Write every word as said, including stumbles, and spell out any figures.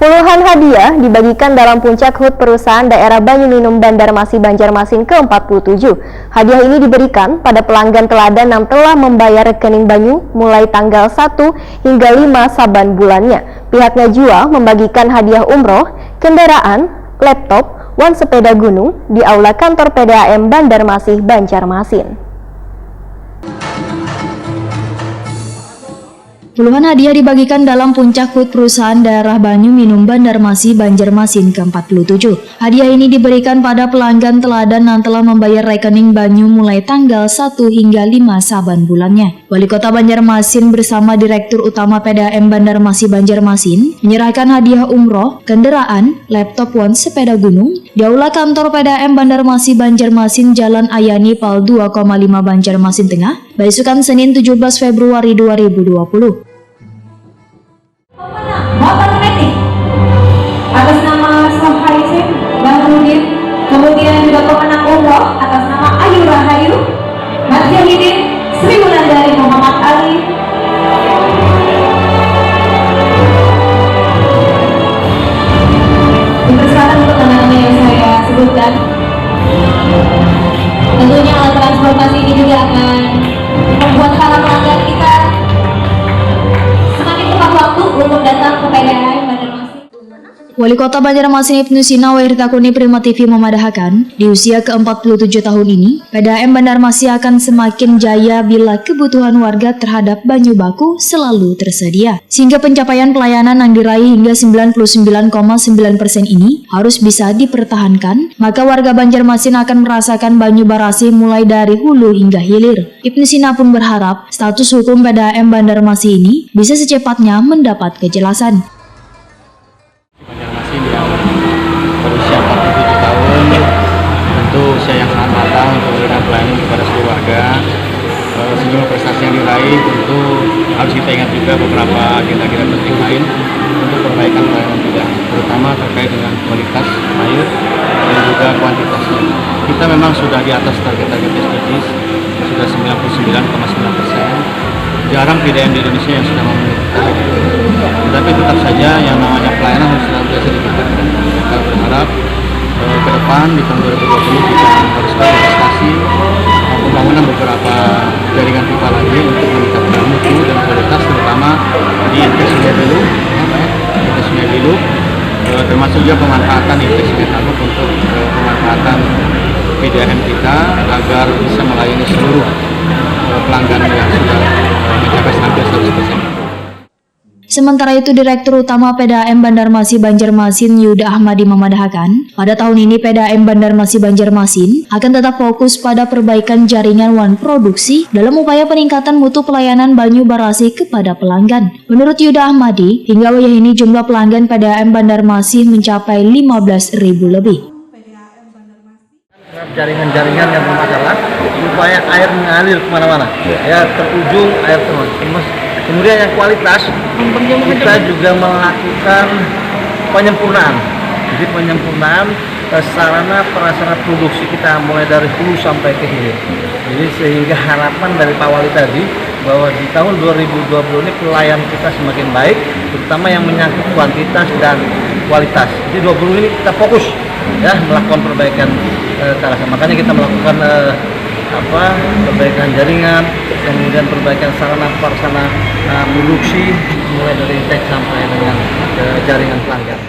Puluhan hadiah dibagikan dalam puncak hut perusahaan daerah Banyu Minum Bandarmasi Banjarmasin ke empat puluh tujuh. Hadiah ini diberikan pada pelanggan teladan yang telah membayar rekening banyu mulai tanggal satu hingga lima saban bulannya. Pihaknya jua membagikan hadiah umroh, kendaraan, laptop, wan sepeda gunung di aula kantor P D A M Bandarmasih Banjarmasin. Puluhan hadiah dibagikan dalam puncak hut perusahaan daerah Banyu Minum Bandarmasi Banjarmasin ke empat puluh tujuh. Hadiah ini diberikan pada pelanggan teladan yang telah membayar rekening banyu mulai tanggal satu hingga lima saban bulannya. Wali Kota Banjarmasin bersama Direktur Utama P D A M Bandarmasi Banjarmasin menyerahkan hadiah umroh, kendaraan, laptop wan sepeda gunung di aula kantor P D A M Bandarmasi Banjarmasin, Jalan Ayani Pal dua koma lima, Banjarmasin Tengah, baisukan Senin tujuh belas Februari dua ribu dua puluh. Pemenang motor metik atas nama Suhaisin Bahrudin, kemudian juga pemenang umroh atas nama Ayu Rahayu, Mat Jahidin, Sri Wulandari Muhammad Ali. Dipersilakan untuk nama-nama yang saya sebutkan. Tentunya alat transportasi ini juga akan membuat para pelanggan kita semakin tepat waktu untuk datang ke P D A M Banjarmasin. Wali Kota Banjarmasin Ibnu Sina wayah ditakuni Prima T V memadahakan, di usia ke empat puluh tujuh tahun ini, P D A M Banjarmasin akan semakin jaya bila kebutuhan warga terhadap banyu baku selalu tersedia. Sehingga pencapaian pelayanan yang diraih hingga sembilan puluh sembilan koma sembilan persen ini harus bisa dipertahankan, maka warga Banjarmasin akan merasakan banyu barasih mulai dari hulu hingga hilir. Ibnu Sina pun berharap status hukum P D A M Banjarmasin ini bisa secepatnya mendapat kejelasan. Banjarmasin yang berusia empat puluh tujuh tahun, tentu usia yang sangat matang untuk memberikan pelayanan kepada seluruh warga. Eh, sejumlah prestasi yang diraih tentu harus kita ingat juga beberapa agenda-agenda penting lain untuk perbaikan pelayanan kita, terutama terkait dengan kualitas air dan juga kuantitasnya. Kita memang sudah di atas target-target S D Gs, sudah sembilan puluh sembilan koma sembilan persen. Jarang P D A M di Indonesia yang sudah memenuhi target itu. Tetapi tetap saja yang namanya pelayanan harus senantiasa ditingkatkan. Kita berharap, eh, ke depan di tahun dua ribu dua puluh kita harus berinvestasi, eh, pembangunan beberapa jaringan pipa lagi untuk meningkatkan mutu dan kualitas, terutama di Inti Sungai Delu, apa ya, Inti Sungai Delu, eh, termasuk juga pemanfaatan Inti Sungai Taluk untuk, eh, pemanfaatan P D A M kita agar bisa melayani seluruh, eh, pelanggan yang sudah, eh, mencapai hampir seratus persen itu. Sementara itu, Direktur Utama P D A M Bandarmasi Banjarmasin, Yuda Ahmadi, memadahakan, pada tahun ini P D A M Bandarmasi Banjarmasin akan tetap fokus pada perbaikan jaringan wan produksi dalam upaya peningkatan mutu pelayanan banyu barasih kepada pelanggan. Menurut Yuda Ahmadi, hingga wayah ini jumlah pelanggan P D A M Bandarmasih mencapai lima belas ribu lebih. Jaringan-jaringan yang bermasalah supaya air mengalir kemana-mana, ya, terujung air terus. Terus kemudian yang kualitas, kita juga melakukan penyempurnaan. Jadi penyempurnaan, eh, sarana prasarana produksi kita mulai dari hulu sampai ke hilir. Jadi sehingga harapan dari Pak Wali tadi bahwa di tahun dua ribu dua puluh ini pelayan kita semakin baik, terutama yang menyangkut kuantitas dan kualitas. Jadi dua puluh ini kita fokus, ya, melakukan perbaikan, eh, ke arah sana. Makanya kita melakukan, eh, apa, perbaikan jaringan, kemudian perbaikan sarana prasarana, eh, produksi mulai dari intake sampai dengan, eh, jaringan pelanggan.